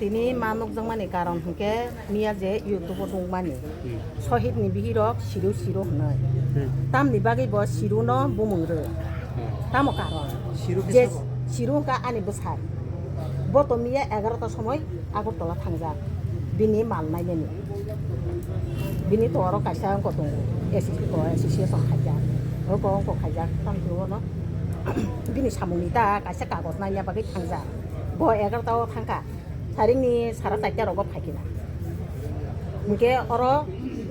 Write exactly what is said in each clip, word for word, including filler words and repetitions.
Tini ma nukjakmani karon hwnkhe miya je YouTube o nukmani. Hmm. Sohit ni bihirok siru siru hwnwi. Hmm. Tamni bagwi bo siru no bumung rw. Hmm. Tamo karon. Siru khe je sabo? Siru hwnkha ani bwsai. Bo to miya egarota somoi Agartala thangjak. Bini mal nainani. Bini to oro kaisa wngkha tongo. S S P ko association khaijak. Oro ko wngkha khaijak. Tamni ulo no bini samung ni ta kaisa kagoj naina bagwi thangjak. Bo egarota o thangkha. Saringni sara chaita rogo phaikina. Hwnkhe oro,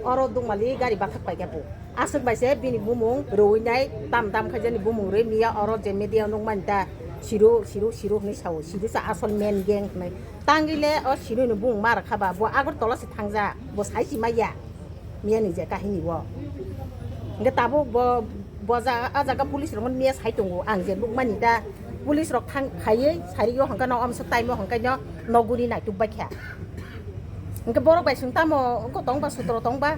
oro Dukmali gari bathak paikha bo. Aswk bai se bini bumung rwinai tam tam khaijani bumung rwi miya oro je media nukmani ta siru, siru, siru hwnwi sao. Siru sa asol main gang hwnwi. Tangwi le o siru ni bumung ma rwkha ba bo Agartala se thangjak. Bo sai si maya. Miya ni je kahini o. Hwnkhe tabuk bo, bo ja-, a jaga police rok miya sai tongo. Ang je nukmani ta police rok thang phaiwi sari o hwnkhe no omsok time o hwnkhe no noguri naituk bai kha. Hwnkhe borok bai swng tamo wngkha tong ba sutro tong ba.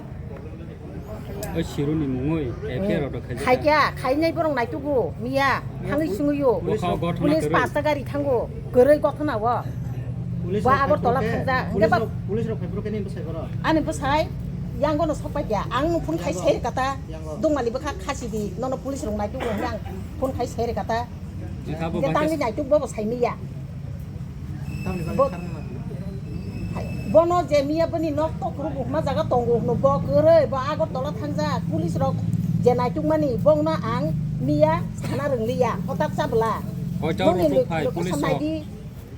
O siru ni mungwi F I R order khaijak. Khaikya, khainai borok naitugo miya. Thangwi sungwi o. Police rok. Police pasta gari thango. Kwrwi gothona o. Police rok Agartala thangjak. Hwnkhe ba police rok phai borok khe nini bwsai borok? Ani bwsai yango no sokpai kya. Ang no phone khai sai kata. Yango. Dukmali bwkha khasi di. Nono police rok naituk rok ang phone khai sai kata. Hwnkhe tangwi naituk bo bo sai miya. Tamni bagwi kharna ma? Bono je miya bini nok tokhro buhma jaga tongo hwno bo kwrwi bo Agartala thangjak police rok je naituk mani bongno ang miya sana rwngliya hotak chabla. Koita boni rutuk phai police rok? Naidi.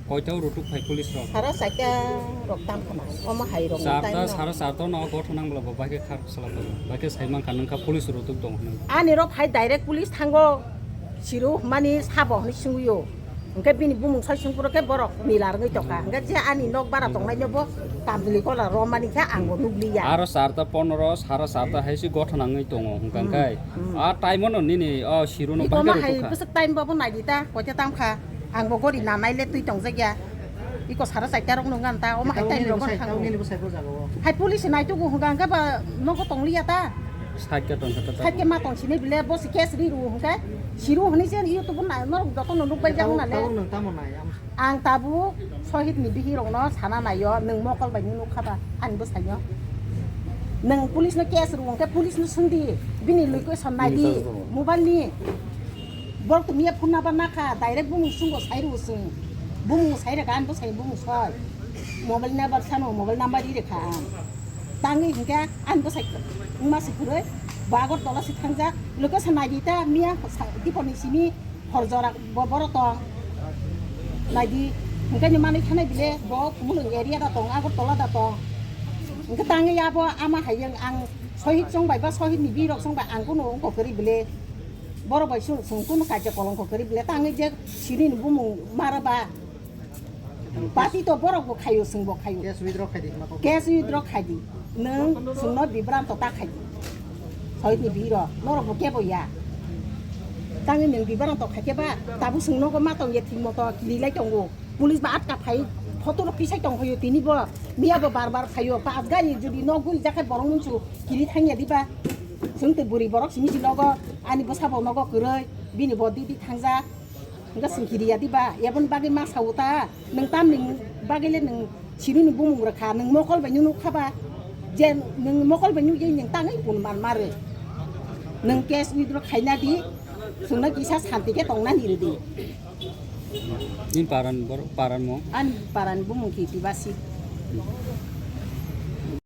Koita rutuk phai police rok? Sara chaita rok tam khana. Omo hai rok. Charta, sara charta no gothon nang bla bo bai khe khar sala bai khe sai man kha nang kha police rutuk tong hwnwi. Ani rok phai direct police thango siru mani sabo hwnwi sungwi o. Hwnkhe bini bumung soi sung phuru khe borok mila rwngwi tongkha. Hwnkhe je ani nok bara tongnaino bo Kamjili kola romani khe ang bo nukliya. Aro charta pondro, sara charta hai se gothon nangwi tongo hwnkha khe. Hmm. A time no nini o siru no iko bahai ma hai rwkha. Bwswk time bo bo naidi ta, koita tam kha. Ang bo gori nanai le twi tongjakya. Iko sara chaita rok nung gan ta, omo hai time rok nung kha. Hai police nai tugu hwnkha khe ba nogo tongliya ta. Side khe tongkha ta. Side khe ma tong sini bile bo se case ri ru hwnkhe. Siru hwnwi se YouTube na norok joto no nukbai jak na le. Tabuk nung tamo nai, ang Ang tabuk Sohit ni bihik rok no sana naio, nwng mokol bai nukha ba ani bwsai no. Nwng police no case rw hwnkhe police no swngdi, bini location naidi, mobile ni. Borok to miya phone number nakha, direct bumung sungo sai rw swng. Bumung sai rwkha ani bwsai bumung soi. Mobile number sano, mobile number ri rwkha ang. Tangwi hwnkhe ani bwsai wngma se kwrwi, bo Agartala se thangjak, location naidi ta miya sa-, dipor ni simi. Hor jora bo boro tong. Naidi, hwnkhe ni manwi thanai bile bo Khumulwng area da tong, Agartala da tong. Hwnkhe tangwi abo ama hai ang Sohit chong bai ba Sohit ni birok chong bai ang kunu wngkha kwrwi bile. Borok bai sung, sung kunu kaisa kolongkho kwrwi bile. Tangwi je siri ni bumung mara ba. Party to borok bo khaio, chwng bo khaio. Case withdraw khai di, ma kok. Case withdraw khai di. Nwng chwngno bibranto ta khai di. Sohit ni bihik rok, norok bo kebo ya. Tangwi nwng bibranto khai khe ba, tabuk chwng nogo ma tong ya thik moto kiri lai tongo. Police ba atka phai, photo rok pisai tong phaio tini bo. Miya bo bar bar phaio, pas gari jodi nok guri jakhai borok mungsu kiri thang ya diba. Chwng tei bwrwi borok simi si nogo, ani bwsa bo nogo kwrwi, bini bo didi thangjak. Hwnkhe chwng kiriya diba, eboni bagwi ma sao ta, nwng tamni bagwi le nwng siruni bumung rwkha, nwng mokol bai nukha ba, je nwng mokol bai nukya nwng tangwi bun man ma rw. Nwng case withdraw khaina di, chwngno kisa santi khe tongnani rw di. Nini paran borok, paran mo? Ani paran bumung Kirti Basik.